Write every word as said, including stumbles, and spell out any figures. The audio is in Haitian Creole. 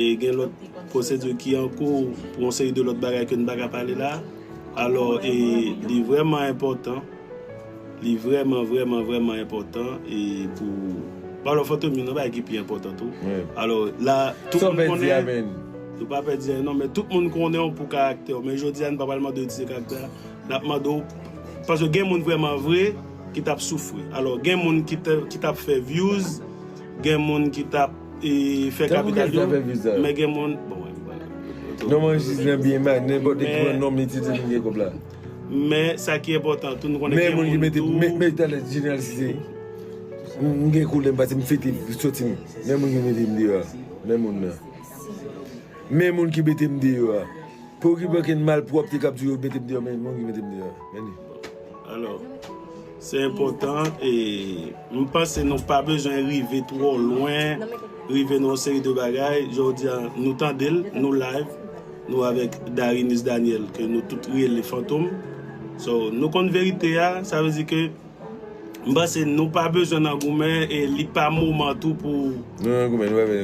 E gen lòt pwosedi ki an kou pou yon seri de lòt bagay ke n pa ka pale la. Alò, e li vrèman enpòtan. Li vrèman, vrèman, vrèman enpòtan. E pou pale Fantom, yon bagay ki pi enpòtan tou. Alò, la, tout moun konnen. Nou pa pèdi anyen, non, men tout moun konnen w pou karaktè w. Men jodi a, n pa pral mande w itilize karaktè a. N ap mande w, paske gen moun vrèman vre ki t ap soufri. Alò, gen moun ki t ap fè views, gen moun ki t ap e, fè kapital yo, men gen moun, bon, wè, wè. Non, mwen jis nan byen mal, nenpòt ki pran non m, li ti di m gen kòb la. Men sa ki enpòtan tou, nou konnen gen moun ki mete, men, men talè, General Cité, m gen koulè m pase, m fete soti m. Men moun ki mete m deyò a, men moun nan. Men moun ki mete m deyò a. Pa okipe okenn malpwòpte k ap di yo mete m deyò, men moun ki mete m deyò a. Men li. Alò, se enpòtan e m panse nou pa bezwen rive twò lwen, rive nan yon seri de bagay. Jodi a, nou tande l, nou live, nou avèk Darinis Daniel, ke nou tout rele Fantom. So, nou konn verite a, sa vle di ke m panse nou pa bezwen nan goumen e li pa moman tou pou. Nou nan goumen, nou pa bezwen.